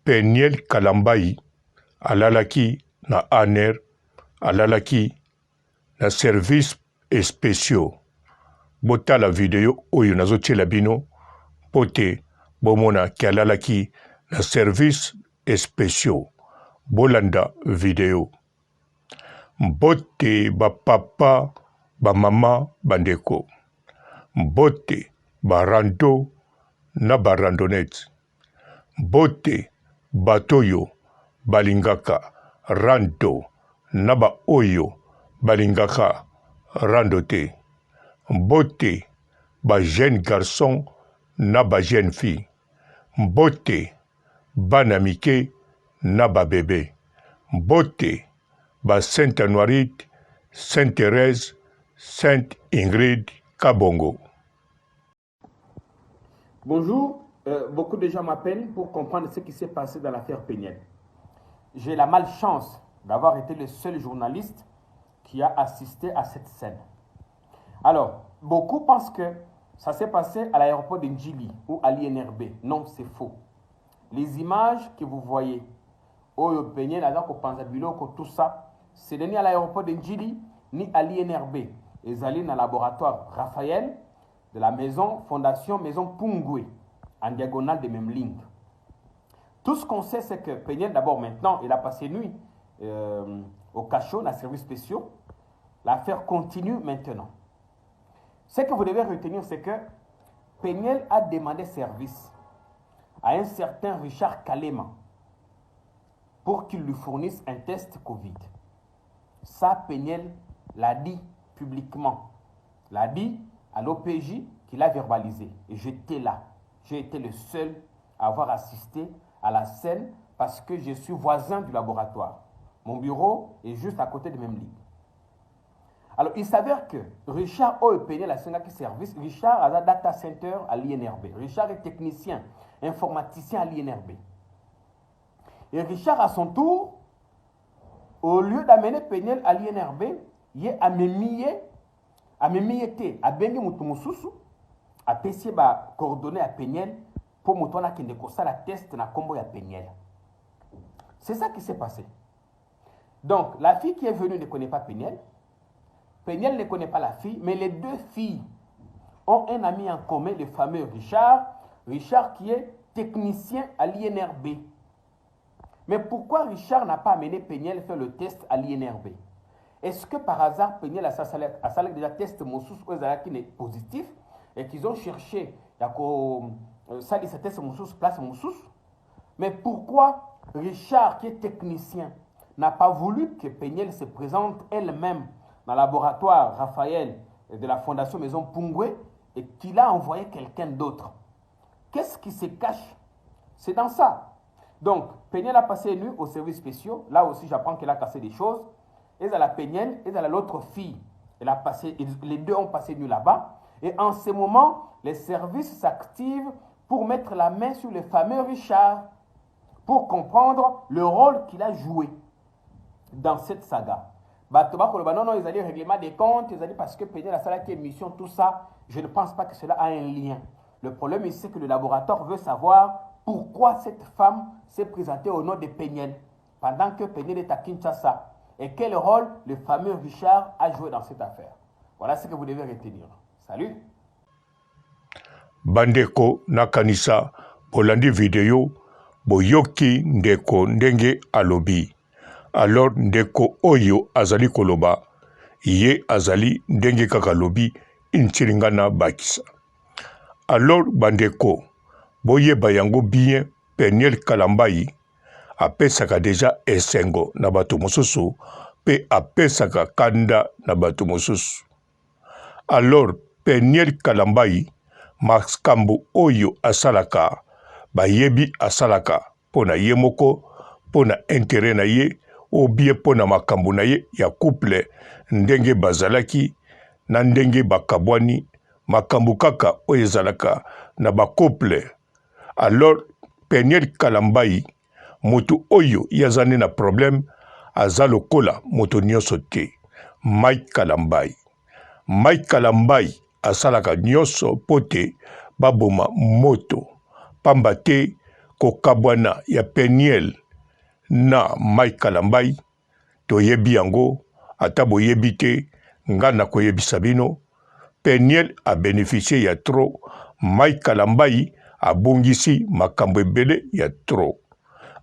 Peniel Kalambayi alalaki na ANR, alalaki na service especiaux. Botala video oyo nazotiela bino mpo te bomona ke alalaki na service especiaux. Bolanda video. Mbote ba papa, ba mama, ba ndeko. Mbote ba rando na ba randonnette. Mbote bato oyo balingaka rando na ba oyo balingaka rando te. Mbote ba jeunes garçons na ba jeunes filles. Mbote bana mike na ba bebe. Mbote ba Sainte Anuarite, Sainte Therèse, Sainte Ingrid Kabongo. Bonjour, beaucoup de gens m'appellent pour comprendre ce qui s'est passé dans l'affaire Peniel. J'ai la malchance d'avoir été le seul journaliste qui a assisté à cette scène. Alors, beaucoup pensent que ça s'est passé à l'aéroport de Ndjili ou à l'INRB. Non, c'est faux. Les images que vous voyez, oyo Peniel aza kopanza biloko, tout ça, ce n'est ni à l'aéroport de Ndjili ni à l'INRB. Ezali na laboratoire Raphaël de la maison Fondation Maison Pungwe, en diagonale de Memling. Tout ce qu'on sait, c'est que Peniel, d'abord maintenant, il a passé nuit au cachot, dans les services spéciaux. L'affaire continue maintenant. Ce que vous devez retenir, c'est que Peniel a demandé service à un certain Richard Kalema pour qu'il lui fournisse un test Covid. Ça, Peniel l'a dit publiquement. L'a dit à l'OPJ qu'il a verbalisé. Et j'étais là. J'ai été le seul à avoir assisté à la scène parce que je suis voisin du laboratoire. Mon bureau est juste à côté de Memling. Alors, il s'avère que Richard oyo Peniel asengaki service, Richard a un data center à l'INRB. Richard est technicien, informaticien à l'INRB. Et Richard, à son tour, au lieu d'amener Peniel à l'INRB, ye amemi ye, amemi ye te, abengi moto mosusu, apesi ye ba coordonnées ya Peniel mpo moto wana akende kosala test na nkombo ya Peniel. C'est ça qui s'est passé. Donc, la fille qui est venue ne connaît pas Peniel. Peniel ne connaît pas la fille, mais les deux filles ont un ami en commun, le fameux Richard. Richard qui est technicien à l'INRB. Mais pourquoi Richard n'a pas amené Peniel faire le test à l'INRB? Est-ce que par hasard Peniel a sali déjà test mosusu oyo ezalaki positif et qu'ils ont cherché ya kosalisa test mosusu place mosusu? Mais pourquoi Richard, qui est technicien, n'a pas voulu que Peniel se présente elle-même dans le laboratoire Raphaël de la Fondation Maison Pungwe et qu'il a envoyé quelqu'un d'autre? Qu'est-ce qui se cache? C'est dans ça. Donc, Peniel a passé une nuit aux services spéciaux. Là aussi, j'apprends qu'elle a cassé des choses. Et à la Peniel, et à l'autre fille. Elle a passé, les deux ont passé nuit là-bas. Et en ce moment, les services s'activent pour mettre la main sur le fameux Richard, pour comprendre le rôle qu'il a joué dans cette saga. Bato bakoloba non, non, ils allaient règlement des comptes, ils allaient parce que Peniel asalaki émission, tout ça. Je ne pense pas que cela a un lien. Le problème ici, c'est que le laboratoire veut savoir pourquoi cette femme s'est présentée au nom de Peniel pendant que Peniel est à Kinshasa et quel rôle le fameux Richard a joué dans cette affaire. Voilà ce que vous devez retenir. Salut. Bandeko, nakanisa bolandi video, boyoki ndeko ndenge alobi. Alors ndeko oyo azali koloba, ye azali ndenge kaka alobi, intili nga na bakisa. Alors bandeko, boyeba yango bien, Peniel Kalambayi apesaka deja esengo na bato mosusu pe apesaka kanda na bato mosusu. Alors Peniel Kalambayi makambo oyo asalaka bayebi asalaka mpo na ye moko, mpo na interet na ye ou bien mpo na makambo na ye ya couple ndenge bazalaki na ndenge bakabwani, makambo kaka oyo ezalaka na ba couple. Alors Peniel Kalambayi moto oyo ye aza nde na problème, aza lokola moto nyonso te. Mike Kalambayi, Mike Kalambayi asalaka nyonso mpo te baboma moto, pamba te Kokabwana ya Penielle na Mike Kalambay toyebi yango, ata boyebi te nga nakoyebisa bino. Penielle a beneficier ya trop, Mike Kalambay abungisi makambo ebele ya trop.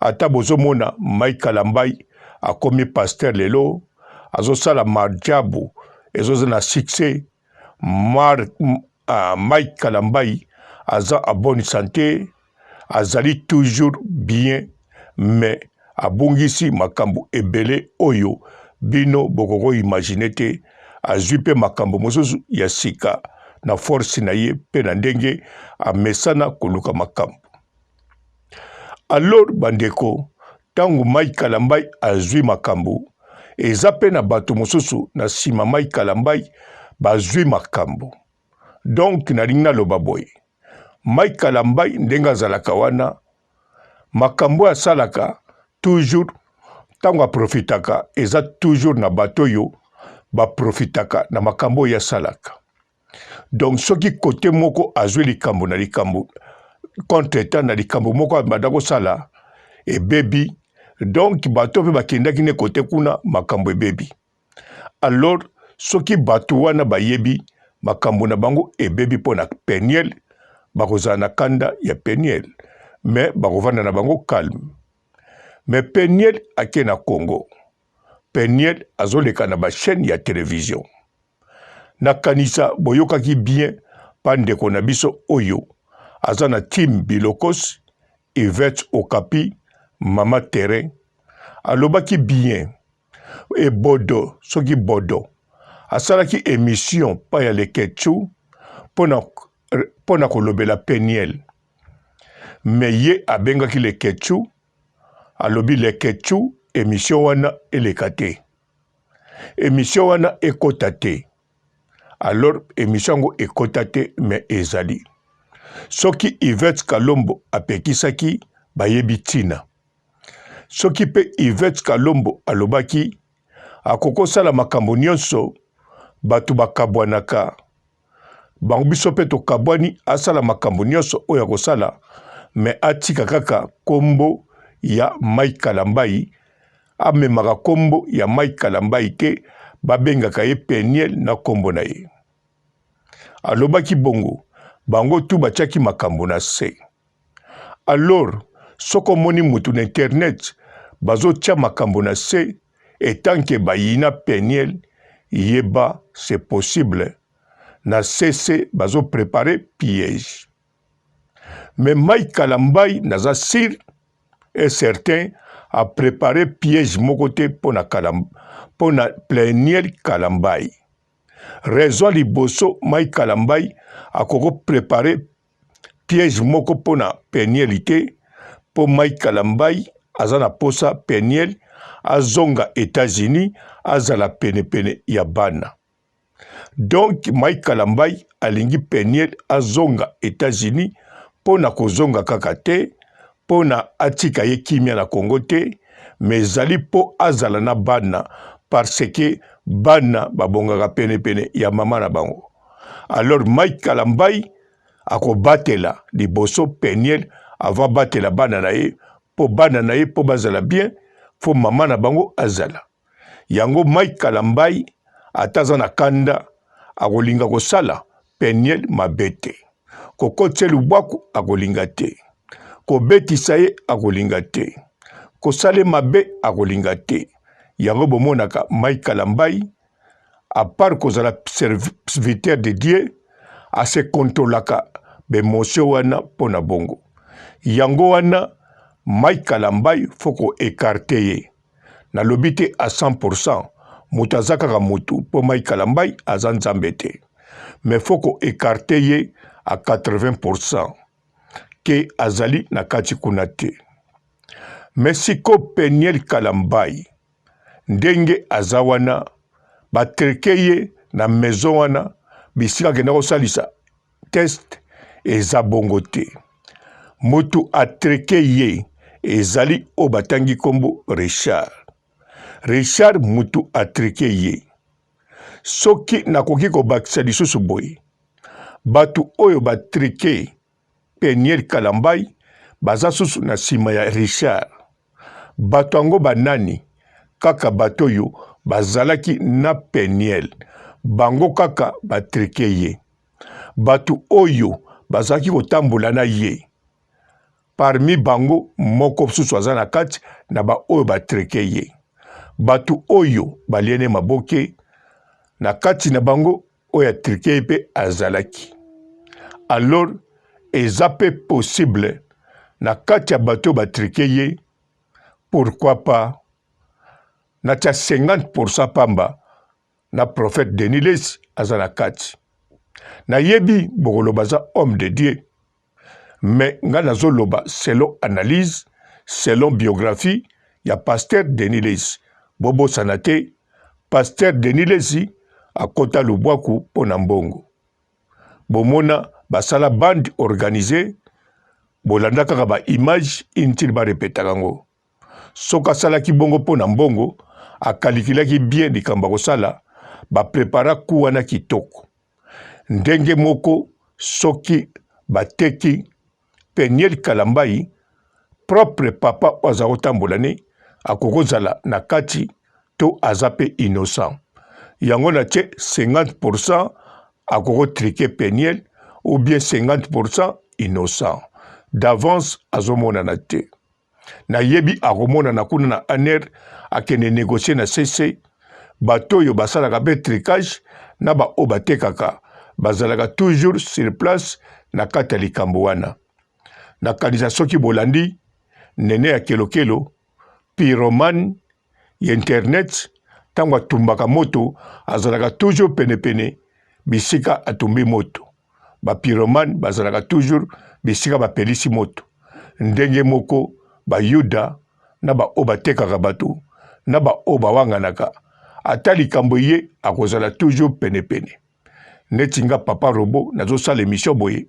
Ata bozomona Mike Kalambay akomi pasteur lelo, azosala marjabu ezoza na succès. Mike Kalambay aza en bonne sante, azali toujours bien, mais abungisi makambo ebele oyo bino bokoko imaginer te. Azwi pe makambo mosusu ya sika na force na ye pe na ndenge amesana koluka makambo. Alors bandeko, tango Mike Kalambay azwi makambo, eza pe na bato mosusu na sima Mike Kalambay bazwi makambo. Donc nalingi naloba boye, Mike Kalambay ndenge azalaka wana, makambo oyo asalaka toujours ntango aprofitaka eza toujours na bato oyo baprofitaka na makambo oyo asalaka. Donc soki kote moko azwi likambo na likambo contre temps na likambo moko abanda kosala ebebi, donc bato mpe bakendaki ne kote kuna makambo ebebi. Alors soki bato wana bayebi makambo na bango ebebi mpo na Penielle, bakozala na kanda ya Penielle, mais bakovanda na bango calme. Mais Penielle ake na Congo, Penielle azoleka na ba chaîne ya television. Nakanisa boyokaki bien pa ndeko na biso oyo aza na team Bilokos, Yvette Okapi, mama terrain, alobaki bien Ebodo soki bodo asalaki emission pa ya Leketchou pona kolobela Penielle mais ye abengaki Leketchou alobi Leketchou emission wana eleka te, emission wana ekota te. Alors emission yango ekota te mais ezali soki Yvette Kalombo apekisaki bayebi tina. Soki pe Yvette Kalombo alobaki akokosala makambo nionso batu bakabwanaka bango biso pe tokabwani asala makambo nionso oyo akosala mais atika kaka kombo ya Mike Kalambayi amemaka kombo ya Mike Kalambayi te babengaka ye Penielle na kombo na ye alobaki bongo bango tout batiaki makambo na se. Alors soki omoni mutu na internet bazo tia makambo na se etant que bayina Penielle yeba c'est possible na se se bazo preparer piège. Mais Mike Kalambay naza sur et certain a preparer piège moko te pona Kalam pona Penielle Kalambay. Raison liboso Mike Kalambay akoko preparer piège moko pona Penielle te po Mike Kalambay aza na posa Penielle azonga Etats-Unis azala pene pene ya bana. Donc Mike Kalambay alingi Penielle azonga Etats-Unis pona kozonga kaka te pona atika ye kimia na Congo te mais ezali po azala na bana parce que bana babongaka pene pene ya mama na bango. Alors Mike Kalambay akobatela liboso Penielle avant abatela bana na ye po bana na ye po bazala bien faut mama na bango azala. Yango Mike Kalambay ata aza na kanda akolinga kosala Penielle mabe te. Kokotisa ye lubwaku akolinga te. Kobetisa ye akolinga te. Kosala ye mabe akolinga te. Yango bomonaka Mike Kalambay à part kozala serviteur de Dieu a se controlaka ba emotion wana mpo na bongo. Yango wana Mike Kalambay faut ko ecarter ye. Nalobi te à 100% moto aza kaka motu mpo Mike Kalambay aza nzambe te. Mais faut ko ecarter ye à 80% ke azali na kati kuna te. Mais siko Penielle Kalambay ndenge aza wana ba traque ye na maison wana bisika akenda kosalisa test eza bongo te mutu a traque ye ezali oyo batangi kombo Richard Richard mutu a traque ye soki nakoki kobakisa lisusu boye bato oyo ba traque Peniel Kalambay. baza susu na nsima ya Richard. Bato yango banani? Kaka bato oyo bazalaki na Peniel, bango kaka batrike ye. Bato oyo bazalaki kotambola na ye, parmi bango moko susu aza na kati na baoyo batrike ye. Bato oyo baliene maboke na kati na bango oyo atrike ye mpe azalaki. Alors eza mpe possible na kati ya bato oyo batrike ye, pourquoi pas natia 50% pamba na prophète Denis Lessi aza na kati. Nayebi bokoloba aza homme de Dieu, mais nga nazoloba selon analyse, selon biographie ya pasteur Denis Lessi. Bobosana te pasteur Denis Lessi akota lubwaku mpo na mbongo. Bomona basala bande organisee, bolanda kaka ba image inutile ba repetaka yango. Soki asalaki bongo mpo na mbongo, akalikilaki bien likambo akosala, ba prepara coup wana kitoko. Ndenge moko soki bateki Peniel Kalambayi, propre papa oyo aza kotambola ne akoki kozala na kati to aza pe innocent. Yango natie 50% akoki kotrike Peniel ou bien 50% innocent. D'avance azomonana te. Nayebi akomonana kuna na ANR akende negocier na CC. Bato oyo basalaka pe tricage na ba oyo batekaka bazalaka toujours sur place na kati ya likambo wana. Nakanisa soki bolandi Nene ya Kelokelo, pyromane ya internet, tango atumbaka moto azalaka toujours penepene bisika atumbi moto. Ba pyromane bazalaka toujours bisika bapelisi moto. Ndenge moko bayuda na baoyo batekaka bato na baoyo bawanganaka, ata likambo eye akozala toujours penepene. Neti nga papa robot nazosala emission boye,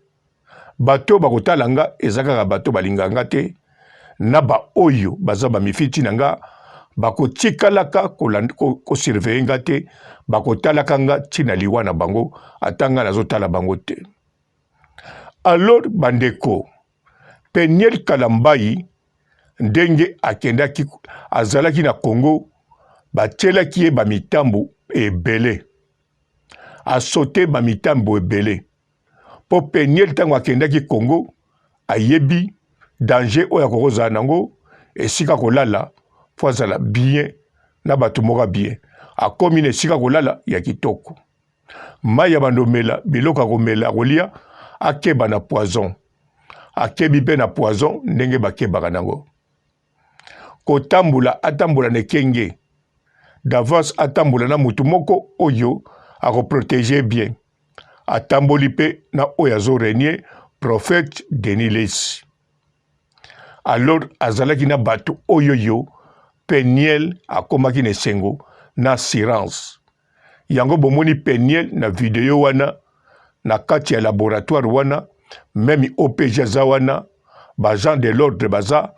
bato oyo bakotala nga eza kaka bato balingaka nga te na baoyo baza bamifiti na nga bakotikalaka kosurveille nga te, bakotalaka nga ntina liwa na bango, ata nga nazotala bango te. Alors bandeko, Peniel Kalambayi ndenge akendaki azalaki na Congo, batielaki ye bamitambo ebele, asote bamitambo ebele mpo Peniel ntango akendaki Congo ayebi danger oyo akoki kozala nango esika kolala mpo azala bien na bato moko ya bien. Akomi na esika kolala ya kitoko, mai ya bando omela, biloko ya komela kolia, akeba na poison. Akebi mpe na poison ndenge bakebaka nango. Kotambola, atambola na ekenge d'avance, atambola na motu moko oyo akoprotege bien. Atamboli mpe na oyo azo renier prophète Denis Lessi. Alors azalaki na bato oyo yo Peniel akomaki na esengo na assurance. Yango bomoni Peniel na video wana na kati ya laboratoire wana, meme OPG aza wana, ba agents de l'ordre baza,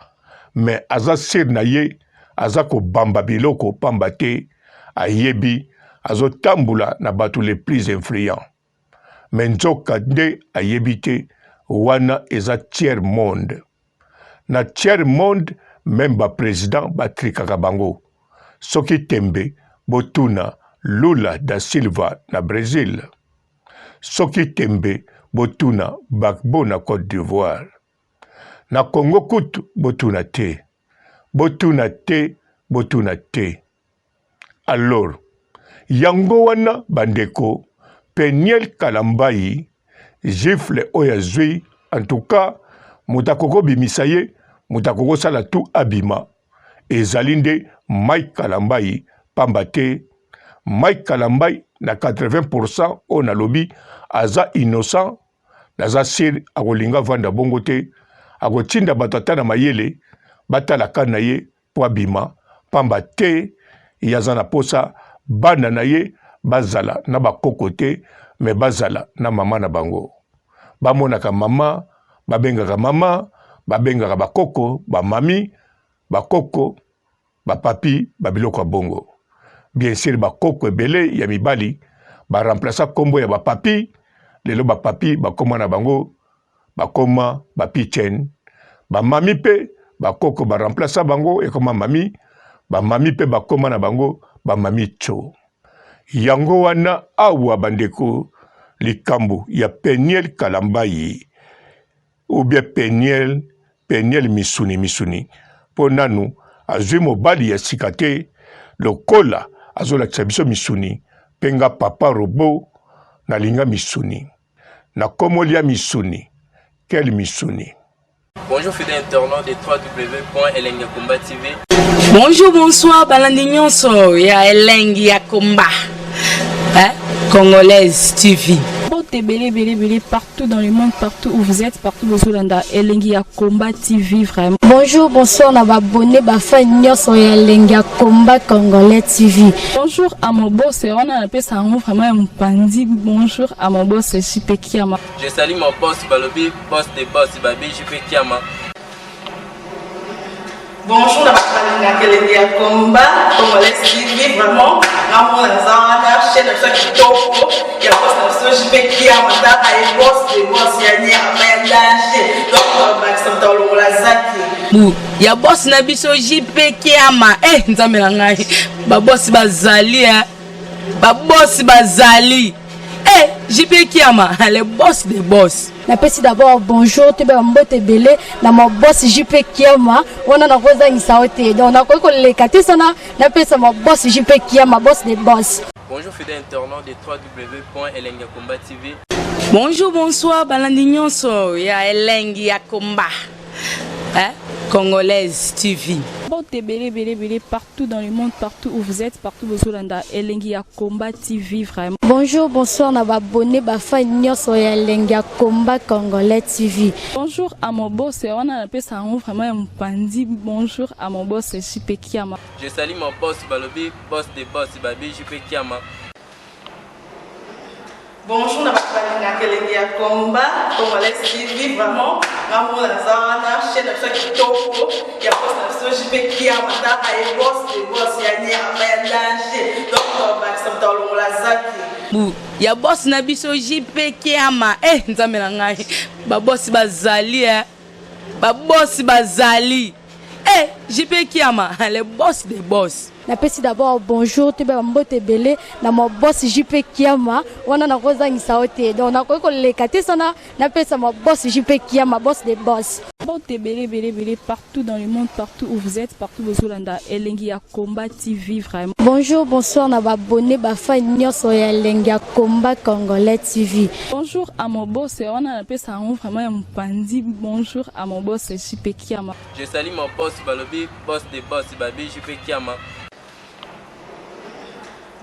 mais aza sur na ye, aza kobamba biloko pamba te ayebi azotambola na bato les plus influents. Mais nzoka nde ayebi te wana eza tiers monde. Na tiers monde meme ba president ba trikaka bango. Soki tembe botuna Lula da Silva na Bresil. Soki tembe botuna Gbagbo na Cote d'Ivoire. Na Congo kutu botuna te. Botuna te, botuna te. Alors yango wana bandeko Peniel Kalambayi gifle oyo azwi en tout cas moto akoki kobimisa ye, moto akoki kosala tout abima ezali nde Mike Kalambayi, pamba te Mike Kalambayi na 80% oyo nalobi aza innocent, naza sur akolinga avanda bongo te, akotinda bato ata na mayele batala ka na ye mpo abima, pamba te ye aza na posa bana na ye bazala na bakoko te, me bazala na mama na bango. Bamonaka mama, babengaka mama, babengaka bakoko, bamami, bakoko, bapapi, babiloko ya bongo. Bien sur bakoko ebele ya mibali ba remplaça kombo ya bapapi, lelo bapapi bakoma na bango bakoma ba pichen, Ba mami pe ba koko ba remplaça bango ekoma mami, ba mami pe bakoma na bango ba mami tcho. Yango wana awa bandeko likambo ya Peniel Kalambayi ou bien Peniel Peniel misuni misuni mpo nanu azwi mobali ya sika te lokola azolakisa biso misuni mpe nga papa robot nalinga misuni nakomolia misuni quel misuni. Bonjour fidèles internautes de www.elengiyakomba TV. Bonjour, bonsoir, balandi nyonso ya Elengi ya Komba. Hein? Congolaise TV. Mbote ebele ebele ebele partout dans le monde, partout où vous êtes, partout bozolanda Elengi ya Combat TV vraiment. Bonjour, bonsoir na ba abonné ba fan nyonso ya Elengi ya Combat Congolais TV. Bonjour à mon boss, wana napesa yango vraiment ya mopanzi. Bonjour à mon boss JP Kiama. Je salue mon boss balobi boss de boss babi JP Kiama. Bonjour na bato balingaka elengi ya combat congolais TV vraiment ngamona naza wana chaîne na biso ya kitoko ya boss na biso JP Kiama tala ye boss de boss ya nyama ya danger donc bakisa moto alongola zaki bu ya boss na biso JP Kiama eh nzambe na ngai ba boss bazali eh ba boss bazali eh JP Kiama le boss de boss. Napesi d'abord bonjour toyeba mbote ebele na ma boss JP Kiama wana nakozangisa yo te donc nakoki koleka te sana napesa ma boss JP Kiama boss de boss. Bonjour fidèles internautes de www.elengiyakomba TV. Bonjour, bonsoir, balandi nyonso ya Elengi ya Komba. Hein? Congolaise TV. Mbote ebele ebele ebele partout dans le monde, partout où vous êtes, partout bozolanda Elengi ya Combat TV vraiment. Bonjour, bonsoir na ba abonné ba fan nyonso ya Elengi ya Combat Congolais TV. Bonjour à mon boss, wana napesa yango vraiment ya mopanzi. Bonjour à mon boss JP Kiama. Je salue mon boss balobi boss de boss babi JP Kiama. Bonjour na bato balingaka elengi ya combat congolais TV vraiment ngamona naza wana chaîne na biso ya kitoko ya boss na biso JP Kiama tala ye boss de boss ya nyama ya danger donc bakisa moto alongola zaki bu ya boss na biso JP Kiama eh nzambe na ngai ba boss bazali eh ba boss bazali eh JP Kiama le boss de boss. Napesi d'abord bonjour toyeba mbote ebele na ma boss JP Kiama wana nakozangisa yo te donc nakoki koleka te sana napesa ma boss JP Kiama boss de boss. Mbote ebele ebele ebele partout dans le monde, partout où vous êtes, partout bozolanda Elengi ya Combat TV vraiment. Bonjour, bonsoir na ba abonné ba fan nyonso ya Elengi ya Combat Congolais TV. Bonjour à mon boss, wana napesa yango vraiment ya mopanzi. Bonjour à mon boss JP Kiama. Je salue mon boss balobi boss de boss babi JP Kiama.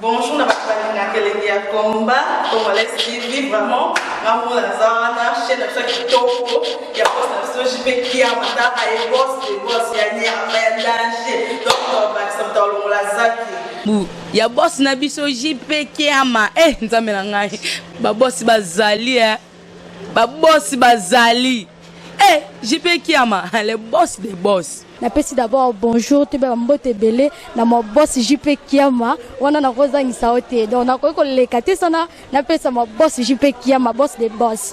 Bonjour na bato balingaka elengi ya combat congolais TV vraiment ngamona naza wana chaîne na biso ya kitoko ya boss na biso JP Kiama tala ye boss de boss ya nyama ya danger donc bakisa moto alongola zaki bu ya boss na biso JP Kiama eh nzambe na ngai ba boss bazali eh ba boss bazali eh JP Kiama le boss de boss. Napesi d'abord bonjour toyeba mbote ebele na ma boss JP Kiama wana nakozangisa yo te donc nakoki koleka te sana napesa ma boss JP Kiama boss de boss.